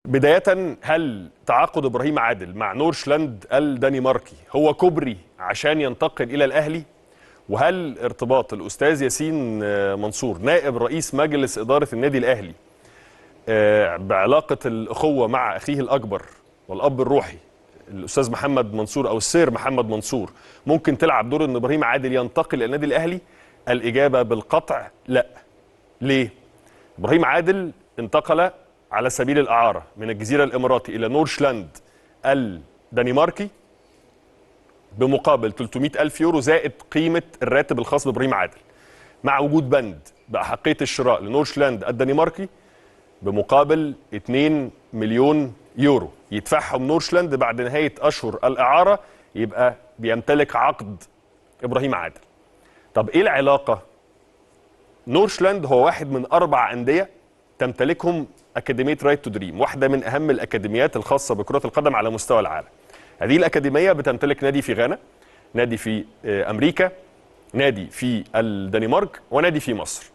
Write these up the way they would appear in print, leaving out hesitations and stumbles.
بداية، هل تعاقد إبراهيم عادل مع نورشلاند الدنماركي هو كوبري عشان ينتقل إلى الأهلي؟ وهل ارتباط الأستاذ ياسين منصور نائب رئيس مجلس إدارة النادي الأهلي بعلاقة الأخوة مع أخيه الأكبر والأب الروحي الأستاذ محمد منصور أو السير محمد منصور ممكن تلعب دور أن إبراهيم عادل ينتقل إلى النادي الأهلي؟ الإجابة بالقطع لا. ليه؟ إبراهيم عادل انتقل على سبيل الإعارة من الجزيرة الإماراتي إلى نورشلاند الدنماركي بمقابل 300 ألف يورو زائد قيمة الراتب الخاص بإبراهيم عادل، مع وجود بند بأحقية الشراء لنورشلاند الدنماركي بمقابل 2 مليون يورو يدفعهم نورشلاند بعد نهاية أشهر الإعارة، يبقى بيمتلك عقد إبراهيم عادل. طب إيه العلاقة؟ نورشلاند هو واحد من 4 أندية تمتلكهم أكاديمية Right to Dream، واحدة من أهم الأكاديميات الخاصة بكرة القدم على مستوى العالم. هذه الأكاديمية بتمتلك نادي في غانا، نادي في أمريكا، نادي في الدنمارك، ونادي في مصر.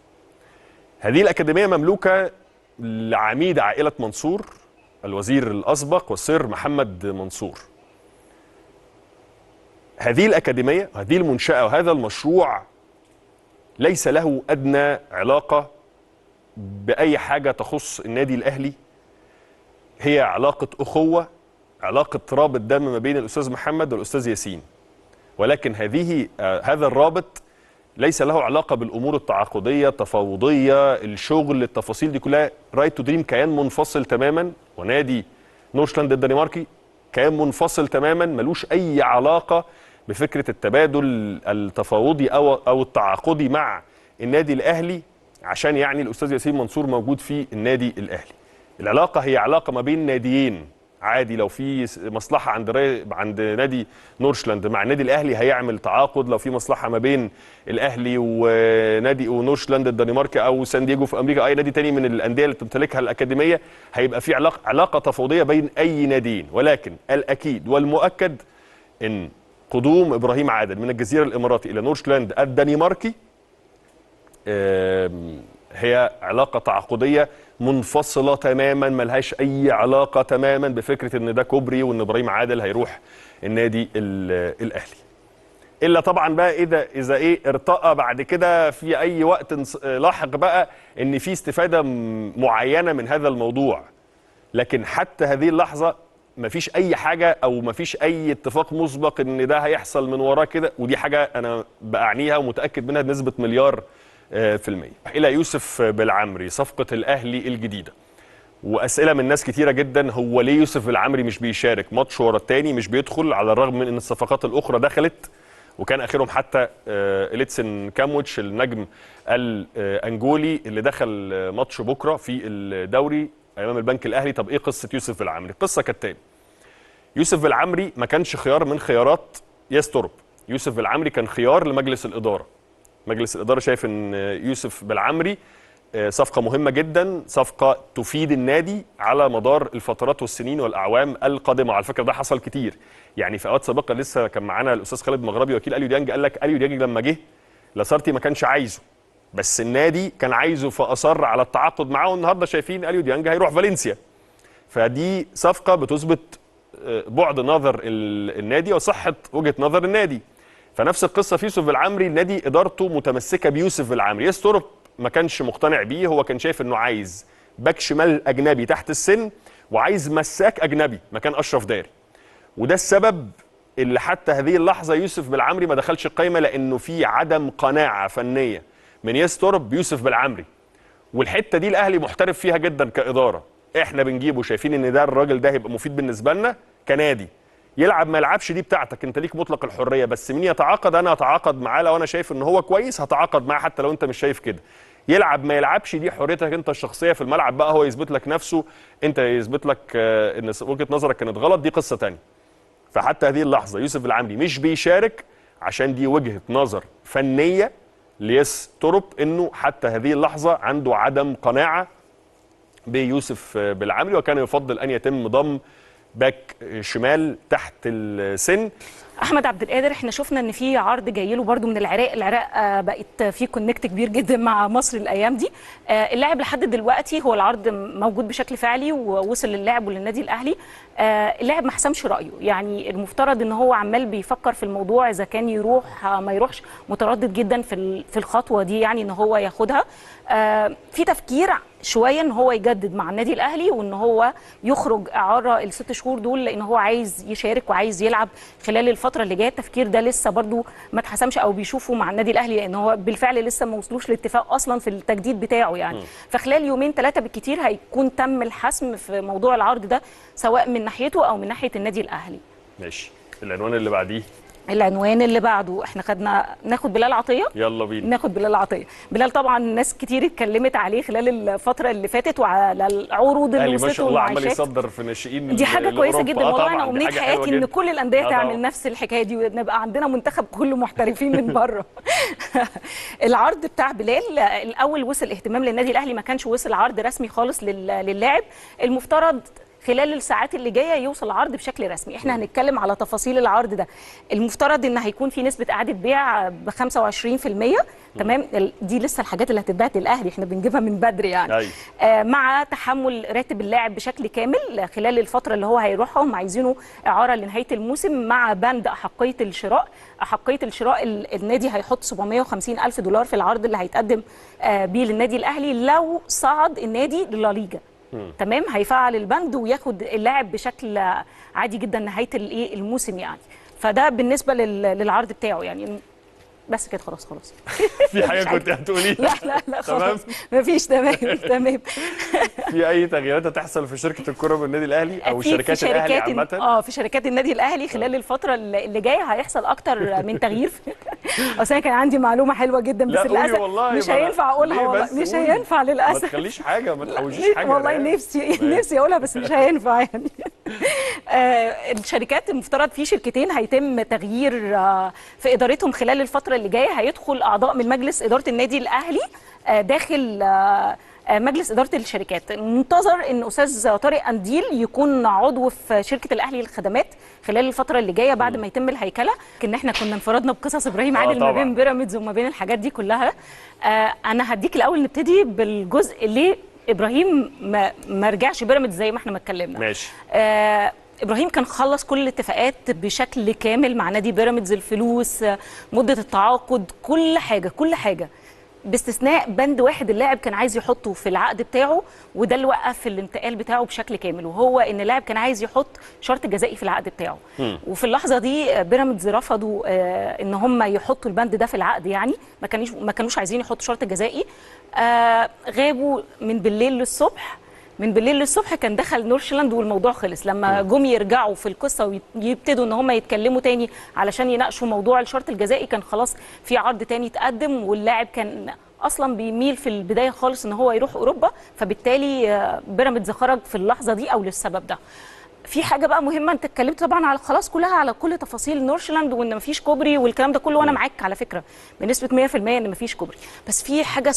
هذه الأكاديمية مملوكة لعميد عائلة منصور الوزير الأسبق والسير محمد منصور. هذه الأكاديمية، هذه المنشأة، وهذا المشروع ليس له أدنى علاقة بأي حاجة تخص النادي الأهلي. هي علاقة أخوة، علاقة رابط دم ما بين الأستاذ محمد والأستاذ ياسين، ولكن هذا الرابط ليس له علاقة بالأمور التعاقدية، التفاوضية، الشغل، التفاصيل دي كلها. Right to Dream كيان منفصل تماما، ونادي نورشلاند الدنماركي كيان منفصل تماما، ملوش أي علاقة بفكرة التبادل التفاوضي أو التعاقدي مع النادي الأهلي، عشان يعني الأستاذ ياسين منصور موجود في النادي الأهلي. العلاقة هي علاقة ما بين ناديين عادي، لو في مصلحة عند نادي نورشلاند مع النادي الأهلي هيعمل تعاقد، لو في مصلحة ما بين الأهلي ونادي ونورشلاند الدنماركي أو سان دييجو في أمريكا، أي نادي تاني من الأندية اللي تمتلكها الأكاديمية، هيبقى في علاقة تفاوضية بين أي ناديين. ولكن الأكيد والمؤكد إن قدوم إبراهيم عادل من الجزيرة الإماراتي إلى نورشلاند الدنماركي هي علاقة تعاقدية منفصلة تماما، ملهاش أي علاقة تماما بفكرة إن ده كوبري وإن إبراهيم عادل هيروح النادي الأهلي. إلا طبعا بقى إذا إيه ارتقى بعد كده في أي وقت لاحق بقى إن في استفادة معينة من هذا الموضوع، لكن حتى هذه اللحظة مفيش أي حاجة أو مفيش أي اتفاق مسبق إن ده هيحصل من وراه كده، ودي حاجة أنا بأعنيها ومتأكد منها بنسبة 1,000,000,000%. إلى يوسف بالعمري، صفقة الأهلي الجديدة، وأسئلة من ناس كتيرة جدا، هو ليه يوسف بالعمري مش بيشارك ماتش ورا التاني، مش بيدخل، على الرغم من أن الصفقات الأخرى دخلت، وكان آخرهم حتى إليتسن كاموتش النجم الأنجولي اللي دخل ماتش بكرة في الدوري أمام البنك الأهلي. طب إيه قصة يوسف بالعمري؟ القصة كالتالي: يوسف بالعمري ما كانش خيار من خيارات يستورب، يوسف بالعمري كان خيار لمجلس الإدارة. مجلس الإدارة شايف أن يوسف بالعمري صفقة مهمة جدا، صفقة تفيد النادي على مدار الفترات والسنين والأعوام القادمة. على فكرة ده حصل كتير، يعني في أوقات سابقة لسه كان معانا الأستاذ خالد مغربي وكيل أليو ديانج، قال لك أليو ديانج لما جه لاسارتي ما كانش عايزه، بس النادي كان عايزه فأصر على التعاقد معاه، والنهارده شايفين أليو ديانج هيروح فالنسيا. فدي صفقة بتثبت بعد نظر النادي وصحة وجهة نظر النادي. فنفس القصة في يوسف بالعمري، النادي ادارته متمسكة بيوسف بالعمري. يستورب ما كانش مقتنع بيه، هو كان شايف انه عايز باك شمال اجنبي تحت السن وعايز مساك اجنبي مكان اشرف داري، وده السبب اللي حتى هذه اللحظة يوسف بالعمري ما دخلش القايمة، لانه في عدم قناعة فنية من يستورب بيوسف بالعمري. والحتة دي الاهلي محترف فيها جدا كادارة، احنا بنجيبه شايفين ان ده الراجل ده هيبقى مفيد بالنسبة لنا كنادي، يلعب ما يلعبش دي بتاعتك انت، ليك مطلق الحرية، بس مين يتعاقد انا هتعاقد معاه، لو انا شايف ان هو كويس هتعاقد معاه حتى لو انت مش شايف كده. يلعب ما يلعبش دي حريتك انت الشخصية في الملعب بقى، هو يثبت لك نفسه، انت يثبت لك ان وجهه نظرك كانت غلط، دي قصة ثانية. فحتى هذه اللحظة يوسف العمري مش بيشارك عشان دي وجهه نظر فنية ليس تورب، انه حتى هذه اللحظة عنده عدم قناعة بيوسف بالعمري، وكان يفضل ان يتم ضم باك شمال تحت السن. احمد عبد القادر احنا شفنا ان في عرض جاي له برده من العراق. العراق بقت في connect كبير جدا مع مصر الايام دي. اللاعب لحد دلوقتي هو العرض موجود بشكل فعلي ووصل للاعب وللنادي الاهلي. اللاعب ما حسمش رايه، يعني المفترض ان هو عمال بيفكر في الموضوع اذا كان يروح ما يروحش، متردد جدا في الخطوة دي يعني ان هو ياخدها. في تفكير شوية ان هو يجدد مع النادي الاهلي وان هو يخرج اعاره الست شهور دول، لان هو عايز يشارك وعايز يلعب خلال الفترة اللي جاية. التفكير ده لسه برضو ما اتحسمش او بيشوفه مع النادي الاهلي، لان هو بالفعل لسه ما وصلوش لاتفاق اصلا في التجديد بتاعه يعني. فخلال يومين ثلاثة بالكتير هيكون تم الحسم في موضوع العرض ده، سواء من ناحيته او من ناحية النادي الاهلي. ماشي، العنوان اللي بعديه. العنوان اللي بعده احنا خدنا ناخد بلال عطية. يلا بينا ناخد بلال عطية. بلال طبعا ناس كتير اتكلمت عليه خلال الفترة اللي فاتت وعلى العروض اللي وصلت، ما شاء الله عمال يصدر في ناشئين. دي حاجة كويسة جدا والله. انا امنية حياتي ان كل الاندية تعمل نفس الحكاية دي، ونبقى عندنا منتخب كله محترفين من بره. العرض بتاع بلال الاول وصل اهتمام للنادي الاهلي، ما كانش وصل عرض رسمي خالص للاعب. المفترض خلال الساعات اللي جاية يوصل عرض بشكل رسمي. احنا هنتكلم على تفاصيل العرض ده. المفترض ان هيكون في نسبه اعاده بيع ب 25%، تمام. دي لسه الحاجات اللي هتتبعت للاهلي، احنا بنجيبها من بدري يعني. مع تحمل راتب اللاعب بشكل كامل خلال الفترة اللي هو هيروحها، هم عايزينه اعاره لنهاية الموسم، مع بند احقية الشراء. احقية الشراء النادي هيحط 750 الف دولار في العرض اللي هيتقدم بيه للنادي الاهلي لو صعد النادي للليجا. تمام، هيفعل البند وياخد اللاعب بشكل عادي جدا نهاية الايه الموسم يعني. فده بالنسبة للعرض بتاعه يعني. بس كده خلاص. في حاجة كنت هتقوليها؟ لا لا لا خلاص مفيش. تمام تمام. في اي تغييرات هتحصل في شركة الكره بالنادي الاهلي او شركات الاهلي عامة؟ في شركات النادي الاهلي خلال الفترة اللي جاية هيحصل اكتر من تغيير. اصل انا كان عندي معلومة حلوة جدا بس للاسف مش هينفع اقولها والله، مش هينفع للاسف. ما تخليش حاجة، ما تحوشيش حاجة والله. نفسي اقولها بس مش هينفع يعني. الشركات المفترض في شركتين هيتم تغيير في ادارتهم خلال الفترة اللي جاية. هيدخل اعضاء من مجلس ادارة النادي الاهلي داخل مجلس ادارة الشركات. منتظر ان استاذ طارق قنديل يكون عضو في شركة الاهلي للخدمات خلال الفترة اللي جاية بعد ما يتم الهيكله. ان احنا كنا انفردنا بقصص ابراهيم عادل ما بين بيراميدز وما بين الحاجات دي كلها. انا هديك الاول نبتدي بالجزء اللي ابراهيم ما رجعش بيراميدز زي ما احنا ما اتكلمنا. ماشي. ابراهيم كان خلص كل الاتفاقات بشكل كامل مع نادي بيراميدز، الفلوس، مده التعاقد، كل حاجة كل حاجة، باستثناء بند واحد اللاعب كان عايز يحطه في العقد بتاعه، وده اللي وقف الانتقال بتاعه بشكل كامل، وهو ان اللاعب كان عايز يحط شرط جزائي في العقد بتاعه. وفي اللحظة دي بيراميدز رفضوا ان هم يحطوا البند ده في العقد يعني، ما كانوش عايزين يحطوا شرط جزائي. غابوا من بالليل للصبح. من بالليل للصبح كان دخل نورشلاند والموضوع خلص. لما جم يرجعوا في القصة ويبتدوا ان هم يتكلموا تاني علشان يناقشوا موضوع الشرط الجزائي، كان خلاص في عرض تاني اتقدم، واللاعب كان اصلا بيميل في البداية خالص ان هو يروح اوروبا، فبالتالي بيراميدز خرج في اللحظة دي او للسبب ده. في حاجة بقى مهمة، انت اتكلمت طبعا على خلاص كلها على كل تفاصيل نورشلاند وان مفيش كوبري والكلام ده كله، وانا معاك على فكرة بنسبة 100% ان مفيش كوبري، بس في حاجة